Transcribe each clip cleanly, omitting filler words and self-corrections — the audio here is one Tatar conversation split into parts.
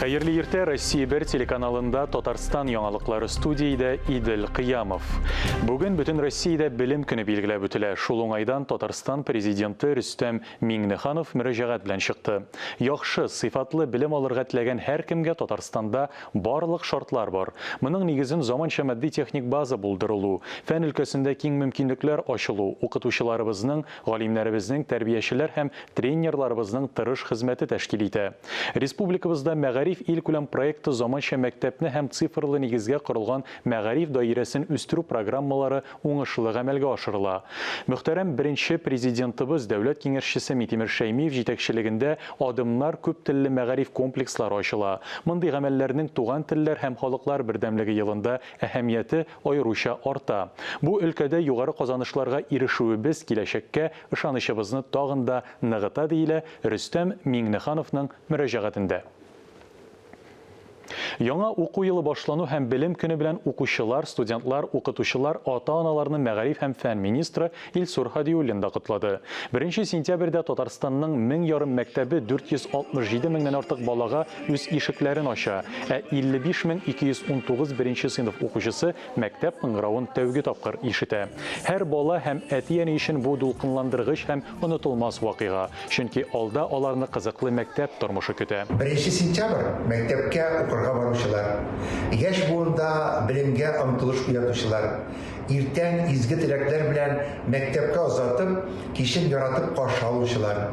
Хәерле иртә, Россия 1 телеканалында Татарстан яңалыклары студиядә Идел Кыямов. Бүген бөтен Россиядә белем көне билгеләп үтелә. Шул уңайдан Татарстан президенты Рөстәм Миңнеханов мөрәҗәгать белән чыкты. Яхшы, сыйфатлы белем алырга теләгән һәркемгә Татарстанда барлык шартлар бар. Моның нигезен заманча матди-техник база булдырылу, фән өлкәсендә киң мөмкинлекләр ачылу, укытучыларыбызның Галимнәребезнең, тәрбиячеләр һәм тренерларыбызның тырыш хезмәте тәшкил итә. Республикабызда Мәгариф илкүләм проекты заманча мәктәпне һәм цифрлы нигезгә корылган мәгариф даирәсен үстерү программалары уңышлы гамәлгә ашырыла. Мөхтәрәм беренче Президентыбыз, Дәүләт Киңәшчесе Митимер Шәймиев җитәкчелегендә Адымнар күптелле мәгариф комплекслары ачыла. Мондый гамәлләрнең Туган телләр һәм халыклар бердәмлеге елында әһәмияте аеруча арта. Бу өлкәдә югары казанышларга ирешүебез киләчәккә ышанычыбызны тагын да ныгыта, диелә Рөстәм Миңнехановның мөрәҗәгатендә. Яңа уку елы башлану һәм Белем көне белән укучылар, студентлар, укытучылар, ата-аналарны мәгариф һәм фән министры Илсур Һадиуллин да котлады. Беренче сентябрьдә Татарстанның 1500 мәктәбе 467 меңнән артык балага үз ишекләрен ача, ә 55 219 беренче сыйныф укучысы мәктәп кыңгыравын тәүге тапкыр ишетә. Һәр бала һәм әти-әни өчен бу дулкынландыргыч һәм онытылмас вакыйга, чөнки алда аларны кызыклы мәктәп тормышы көтә. Беренче сентябрь, мәктәпкә укырга баручылар, яшь буында белемгә омтылыш уятучылар, Иртән изге теләкләр белән мәктәпкә озатып, кичен яратып каршы алучылар,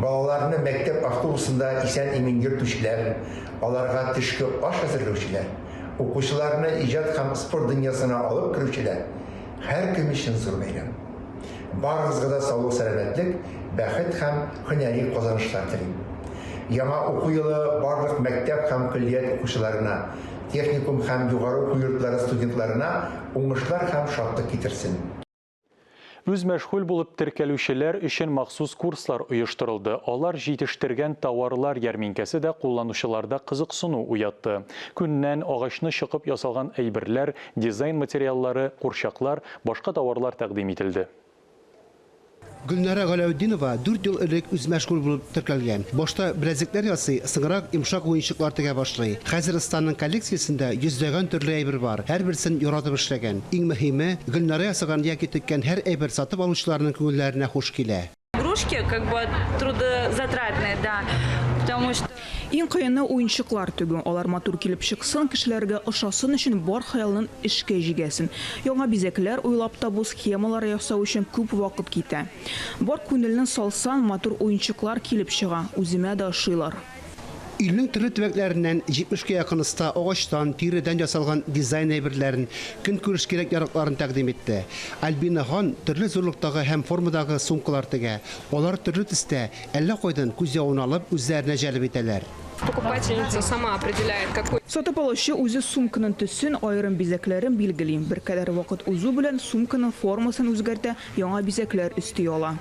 балаларны мәктәп автобусында исән-имин йөртүчеләр, аларга төшке аш әзерләүчеләр, укучыларны иҗат һәм спорт дөньясына алып керүчеләр, һәркем өчен зур бәйрәм. Барыгызга да саулык-сәламәтлек, бәхет һәм һөнәри казанышлар телим. Яңа уку елы барлык мәктәп һәм көллият укучыларына, техникум һәм югары уку йортлары студентларына уңышлар һәм шатлык китерсен. Үзмәшгуль булып теркәлүчеләр өчен махсус курслар оештырылды. Алар җитештергән товарлар ярминкәсе дә кулланучыларда кызыксыну уятты. Күннән, агачны чокып ясалган әйберләр, дизайн материаллары, курчаклар, башка товарлар тәкъдим ителде. Гөлнара Галәүтдинова дүрт ел элек үзмәшгуль булып теркәлгән. Башта беләзекләр ясый, соңрак йомшак уенчыклар тегә башлый. Хәзер останың коллекциясендә йөзләгән төрле әйбер бар, һәрберсен яратып эшләгән. Иң мөһиме, Гөлнара ясаган яки теккән һәр әйбер сатып алучыларның күңелләренә хуш килә. Игрушки как бы трудозатратные, да, потому что. Иң кыены, уенчыклар тегү. Алар матур килеп чыксын, кешеләргә ошасын өчен бар хыялын эшкә җигәсен. Яңа бизәкләр уйлап табу, схемалар ясау өчен күп вакыт китә. Бар күнелне салсан, матур уенчыклар килеп чыга. Үземә дә ошыйлар. Илнең төрле төбәкләреннән 70 кә якын оста агачтан, тиредән ясалган дизайн әйберләрен, көнкүреш кирәк-яракларын тәкъдим итте. Альбина Хан төрле зурлыктагы һәм формадагы сумкалар тегә. Алар төрле төстә, Әллә кайдан күз явын алып, үзләренә җәлеп итәләр. Покупательница сама определяет, какой. Сатып алучы үзе сумканың төсен, аерым бизәкләрен билгели. Беркадәр вакыт узу белән сумканың формасын үзгәртә, яңа бизәкләр өсти ала.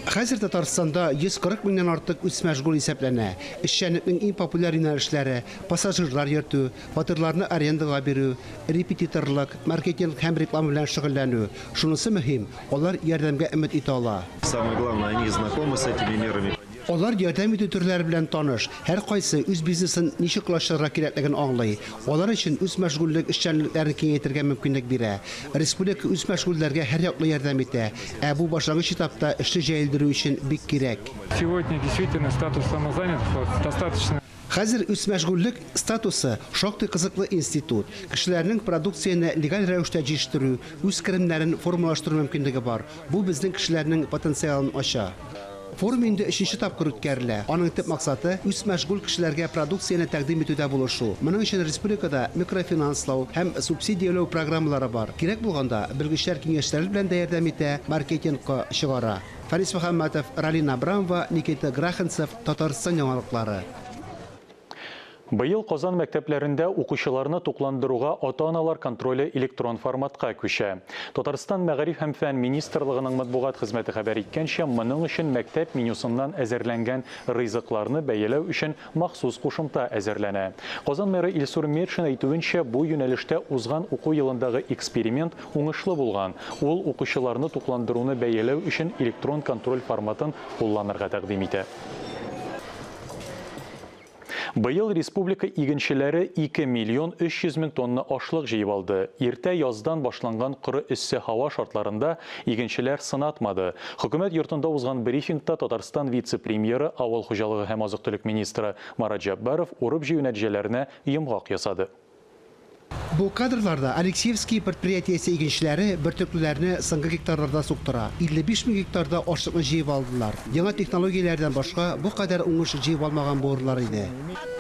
Хәзер Татарстанда 140 меңнән артык үзмәшгуль исәпләнә. Эшчәнлекнең иң популяр юнәлешләре, пассажирлар йөртү, фатирларны арендага бирү, репетиторлык, маркетинг һәм реклама белән шөгыльләнү. Шунысы мөһим, Алар ярдәмгә өмет итә ала. Самое главное, они знакомы с этими мерами. Алар ярдәм итү төрләре белән таныш, һәркайсы үз бизнесын ничек колачларга кирәклеген аңлый. Алар өчен үзмәшгульлек эшчәнлекләрен киңәйтергә мөмкинлек бирә. Республика үзмәшгульләргә һәрьяклы ярдәм итә, ә бу башлангыч этапта эшне җәелдерү өчен бик кирәк. Сегодня действительно статус самозанятых достаточно. Хәзер үзмәшгульлек статусы шактый кызыклы институт. Кешеләрнең продукцияне легаль рәвештә җитештерү, үз керемнәрен формалаштыру мөмкинлеге бар. Бу безнең кешеләрнең потенциалын ача. Форум инде өченче тапкыр үткәрелә. Аның төп максаты, үзмәшгуль кешеләргә продукцияне тәкъдим итүдә булышу. Моның өчен республикада микрофинанслау һәм субсидияләү программалары бар. Кирәк булганда, белгечләр киңәшләре белән дә ярдәм итә, маркетингка чыгара. Фәнис Мөхәммәтов, Ралина Абрамова, Никита Граханцев, Татарстан яңалыклары. Быел Казан мәктәпләрендә укучыларны тукландыруга ата-аналар контроле электрон форматка күчә. Татарстан Мәгариф һәм фән министрлыгының матбугат хезмәте хәбәр иткәнчә, моның өчен мәктәп менюсыннан әзерләнгән ризыкларны бәяләү өчен махсус кушымта әзерләнә. Казан мэры Илсур Метшин әйтүенчә, бу юнәлештә узган уку елындагы эксперимент уңышлы булган. Ул укучыларны тукландыруны бәяләү өчен электрон контроль форматын кулланырга тәкъдим итә. Быел республика игенчеләре 2 миллион 300 мең тонна ашлык җыеп алды. Иртә яздан башланган коры эссе һава шартларында игенчеләр сынатмады. Хөкүмәт йортында узган брифингта Татарстан вице-премьеры, авыл хуҗалыгы һәм азык-төлек министры Марат Җәббаров урып-җыю нәтиҗәләренә йомгак ясады. Бу кадрларда Алексеевский предприятиесе игенчеләре бөртеклеләрне соңгы гектарларда суктыра. 55 мең гектарда ашлыкны җыеп алдылар. Яңа технологияләрдән башка бу кадәр уңыш җыеп алмаган булырлар иде.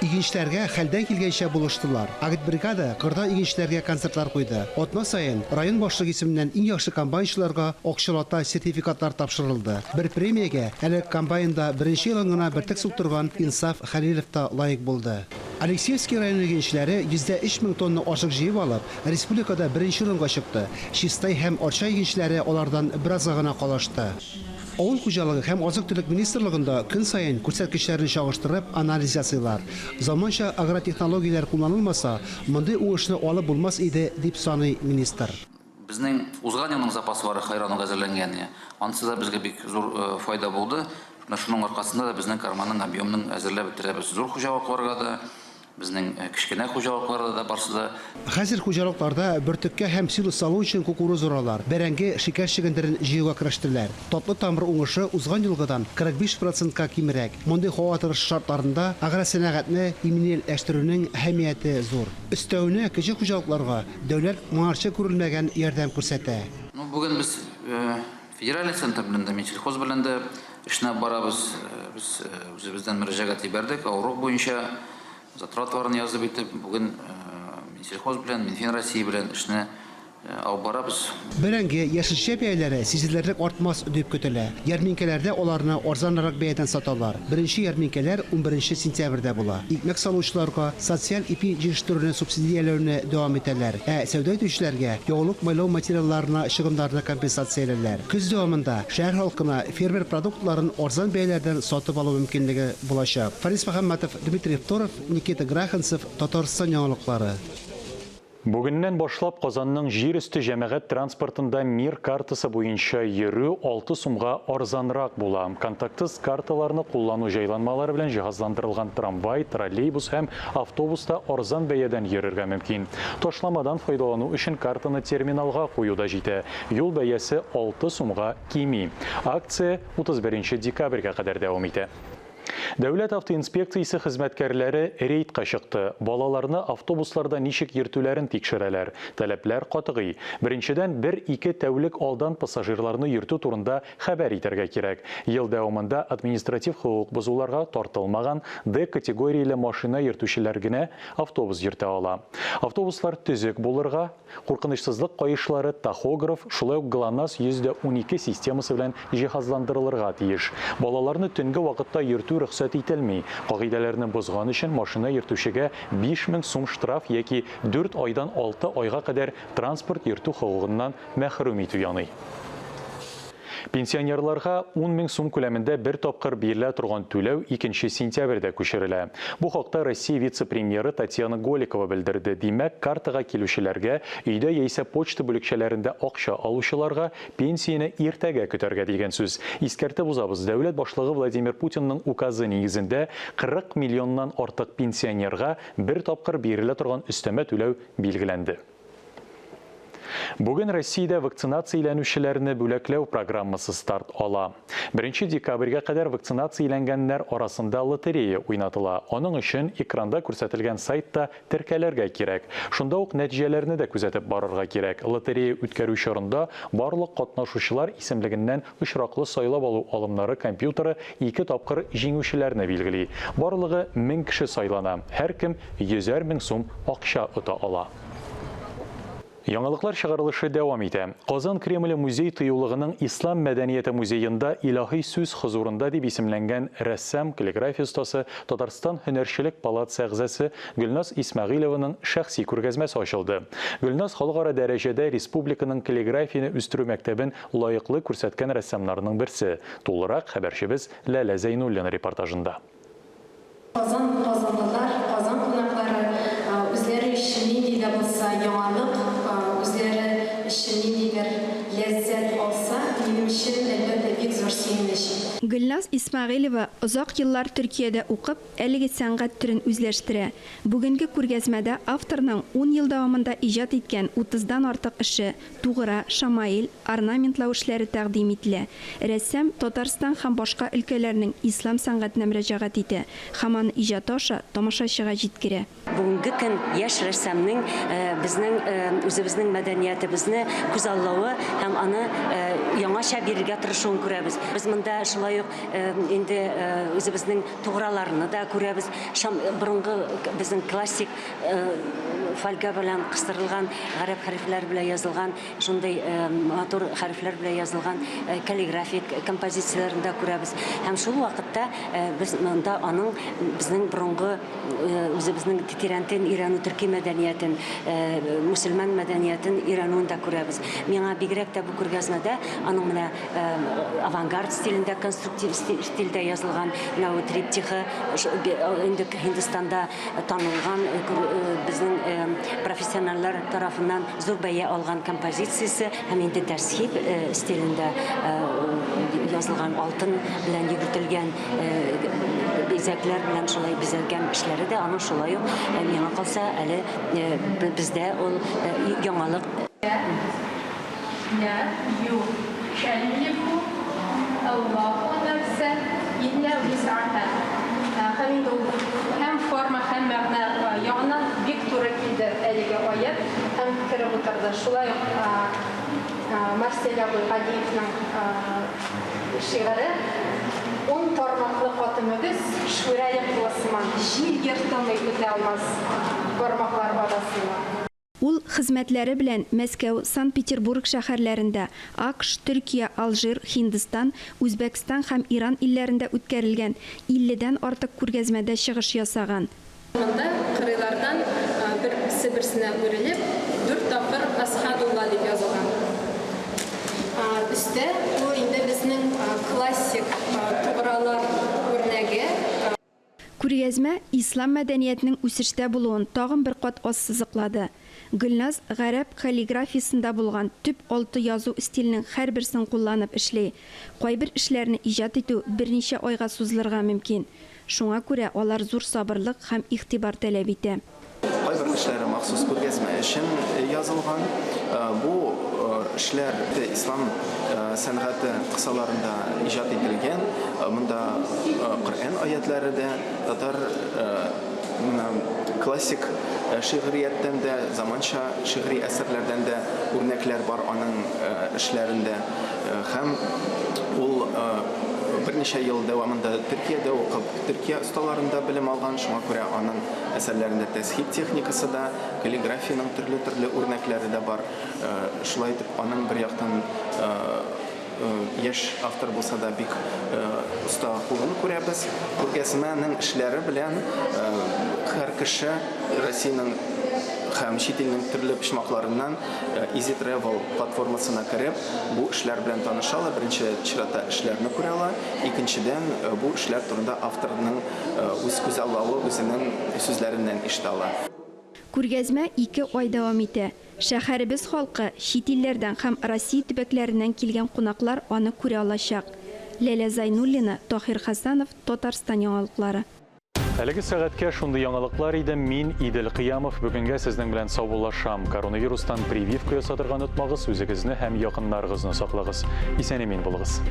Игенчеләргә хәлдән килгәнчә булыштылар. Агитбригада кырда игенчеләргә концертлар куйды. Атна саен район башлыгы исеменнән иң яхшы комбайнчыларга акчалата сертификатлар тапшырылды. Бер премиягә әле комбайнда беренче елын гына бөртек суктырган Инсаф Хәлилов та лаек булды. Алексеевский районы игенчеләре 103 мең тонна ашлык җыеп алып, республикада беренче урынга чыкты. Чистай һәм Арча игенчеләре алардан беразга гына калышты. Авыл хуҗалыгы һәм азык-төлек министрлыгында көн саен күрсәткечләрне чагыштырып, анализ ясыйлар. Заманча агротехнологияләр кулланылмаса, мондый уңышны алып булмас иде, дип саный министр. Безнең узган елның запаслары хәйран ук әзерләнгән иде. Анысы да безгә бик зур файда булды. Менә шуның аркасында да безнең карманның объемын әзерләп бетерәбез. Зур хуҗалыкларга да, безнең кечкенә хуҗалыкларда да барсы да. Хәзер хуҗалыкларда бөртеккә һәм силос салу өчен кукуруз уралар, бәрәңге, шикәр чөгендерен җыюга керештеләр. Татлы тамыр уңышы узган елгыдан 45 процентка кимрәк. Мондый һава торышы шартларында агросәнәгатьне иминиятләштерүнең әһәмияте зур. Өстәвенә, кече хуҗалыкларга Дәүләт моңарчы күрелмәгән ярдәм күрсәтә. Ну, бүген без федеральный центр белән дә, Минсельхоз белән дә эшне алып барабыз. Без үзебездән мөрәҗәгать җибәрдек, авырук буенча затратларын язып итеп, бүген Минсельхоз белән, Минфин России белән эшне алып барабыз. Бәрәңге, яшелчә бәяләре сизелерлек артмас дип көтелә. Ярминкәләрдә аларны арзанрак бәядән саталар. Беренче ярминкәләр унберенче сентябрьдә була. Икмәк салучыларга социаль ипи җитештерүне субсидияләүне дәвам итәләр, ә сәүдә итүчеләргә ягулык-майлау материалларына чыгымнарны компенсациялиләр. Көз дәвамында шәһәр халкына фермер продуктларын арзан бәяләрдән сатып алу мөмкинлеге булачак. Фарис Мөхәммәтов, Дмитрий Второв, Никита Граханцев, Татарстан яңалыклары. Бүгеннән башлап Казанның җир өсте җәмәгать транспортында Мир картасы буенча йөрү 6 сумга арзанрак була. Контактсыз карталарны куллану җайланмалары белән җиһазландырылган трамвай, троллейбус һәм автобуста арзан бәядән йөрергә мөмкин. Ташламадан файдалану өчен картаны терминалга кую да җитә. Юл бәясе 6 сумга кими. Акция 31 декабрьгә кадәр дәвам итә. Дәүләт автоинспекциясе хезмәткәрләре рейдка чыкты. Балаларны автобусларда ничек йөртүләрен тикшерәләр. Таләпләр катгый. Беренчедән, бер-ике тәүлек алдан пассажирларны йөртү турында хәбәр итәргә кирәк. Ел дәвамында административ хокук бозуларга тартылмаган Д категорияле машина йөртүчеләр генә автобус йөртә ала. Автобуслар төзек булырга, Куркынычсызлык каешлары, тахограф, шулай ук Глонасс 112 системасы белән җиһазландырылырга тиеш. Балаларны төнге вакытта йөртү рөхсәт ителми. Кагыйдәләрне бозган өчен машина йөртүчегә 5000 сум штраф яки дүрт айдан алты айга кадәр транспорт йөртү хокукыннан мәхрүм итү яный. Пенсионерларга 10 мең сум күләмендә бер тапкыр бирелә торган түләү 2 сентябрьдә күчерелә. Бу хакта Россия вице-премьеры Татьяна Голикова белдерде. Димәк, картага килүчеләргә, өйдә яисә почта бүлекчәләрендә акча алучыларга пенсияне иртәгә көтәргә дигән сүз. Искәртеп узабыз, дәүләт башлыгы Владимир Путинның указы нигезендә 40 миллионнан артык пенсионерга бер тапкыр бирелә торган өстәмә түләү билгеләнде. Бүген Россиядә вакцинацияләнүчеләрне бүләкләү программасы старт ала. Беренче декабрьгә кадәр вакцинацияләнгәннәр арасында лотерея уйнатыла. Аның өчен экранда күрсәтелгән сайтта теркәлергә кирәк. Шунда ук нәтиҗәләрне дә күзәтеп барырга кирәк. Лотерея үткәрү чорында барлык катнашучылар исемлегеннән очраклы сайлап алу алымнары компьютеры ике тапкыр җиңүчеләрне билгели. Барлыгы 1000 кеше сайлана. Һәркем йөзәр мең сум акча ота ала. Яңалыклар чыгарылышы дәвам итә. Казан Кремле музей тыюлыгының Ислам мәдәнияте музеенда Илаһи сүз хозурында дип исемләнгән рәссам, каллиграфия остасы, Татарстан һөнәрчелек палатасы әгъзасы Гөлназ Исмәгыйлеваның шәхси күргәзмәсе ачылды. Гөлназ халыкара дәрәҗәдә республиканың каллиграфияне үстерү мәктәбен лаеклы күрсәткән рәссамнарның берсе. Тулырак хәбәрчебез Ләлә Зәйнуллина репортажында. Казан, казанлылар, Казан кунаклары үзләре өчен нинди дә булса яңалык, үзләре өчен ниндидер ләззәт алса, минем өчен, әлбәттә, бик зур сөенеч. Гөлназ Исмәгыйлева озак еллар Төркиядә укып, әлеге сәнгать төрен үзләштерә. Бүгенге күргәзмәдә авторның ун ел дәвамында иҗат иткән утыздан артык эше, тугра, шамаил, орнаментлау эшләре тәкъдим ителә. Рәссам Татарстан һәм башка өлкәләрнең ислам сәнгатенә мөрәҗәгать итә һәм аны иҗаты аша тамашачыга җиткерә. Бүгенге көн яшь рәссамның безнең үзебезнең мәдәниятебезне күзаллавы һәм аны яңача бирергә тырышуын күрәбез. Без монда шулай ук инде үзебезнең туграларны да күрәбез. Борынгы безнең классик фольга белән кыстырылган гарәп хәрефләре белән язылган шундый матур хәрефләр белән язылган каллиграфик композицияләрен дә күрәбез. Һәм шул вакытта без монда аның безнең борынгы үзебезнең тирәнтен өйрәнү, төрки мәдәниятен, мөселман мәдәниятен өйрәнүен дә күрәбез. Миңа бигрәк тә бу күргәзмәдә аның менә авангард стилендә, конструктив стильдә язылган менә бу триптихы инде Һиндстанда танылган, безнең профессиональләр тарафыннан зур бәя алган композициясе һәм инде тәсхиб стилендә язылган алтын белән йөгертелгән Бизәкләр белән шулай бизәлгән эшләре дә аның шулай ук, миңа калса, әле бездә ул яңалык. Лә юкәллифу Аллаһу нәфсән илля вүс'аһа. Һәм инде ул һәм форма, һәм мәгънә ягыннан бик туры килде әлеге аять һәм кереп утырды. Шулай ук Марсель абый Галиевның Шигыре, Ун тармаклы каты мөгез, Шүрәле кулы сыман, Җил ертылмый үтә алмас Бармаклар арасыннан. Ул хезмәтләре белән Мәскәү, Санкт-Петербург шәһәрләрендә, акш, Төркия, Алжир, Һиндстан, Үзбәкстан һәм Иран илләрендә үткәрелгән илледән артык күргәзмәдә чыгыш ясаган. Монда кырыйлардан бер-се-берсенә үрелеп, дүрт тапкыр Әсхәдулла дип язылган. Өстә, ул инде безнең классик тугралар үрнәге. Күргәзмә ислам мәдәниятенең үсештә булуын тагын бер кат ассызыклады. Гөлназ гарәп каллиграфиясендә булган төп алты язу стиленең һәрберсен кулланып эшли. Кайбер эшләрне иҗат итү берничә айга сузылырга мөмкин. Шуңа күрә алар зур сабырлык һәм игътибар таләп итә. Кайбер эшләре махсус күргәзмә өчен язылган. Бу эшләр ислам сәнгате кысаларында иҗат ителгән. Монда Коръән аятьләре дә, татар классик шигърияттән дә, заманча шигъри әсәрләрдән дә үрнәкләр бар аның эшләрендә. Һәм ул берничә ел дәвамында Төркиядә укып, Төркия осталарында белем алган, шуңа күрә аның әсәрләрендә тәзһиб техникасы да, каллиграфиянең төрле-төрле үрнәкләре дә бар. Шулай итеп, аның бер яктан яшь автор булса да бик оста кулын күрәбез. Күргәзмәнең эшләре белән һәр кеше Россиянең һәм чит илнең төрле почмакларыннан Easy Travel платформасына кереп, бу эшләр белән таныша ала, беренче чиратта эшләрне күрә ала, икенчедән, бу эшләр турында авторның үз күзаллавы, үзенең сүзләреннән ишетә ала. Күргәзмә ике ай дәвам итә. Шәһәребез халкы, чит илләрдән һәм Россия төбәкләреннән килгән кунаклар аны күрә алачак. Ләлә Зайнуллина, Таһир Хәсәнов, Татарстан яңалыклары. Әлеге сәгатькә шундый яңалыклар иде. Мин, Идел Кыямов, бүгенгә сезнең белән саубуллашам. Коронавирустан прививка ясатырга онытмагыз, үзегезне һәм якыннарыгызны саклагыз. Исән-имин булыгыз.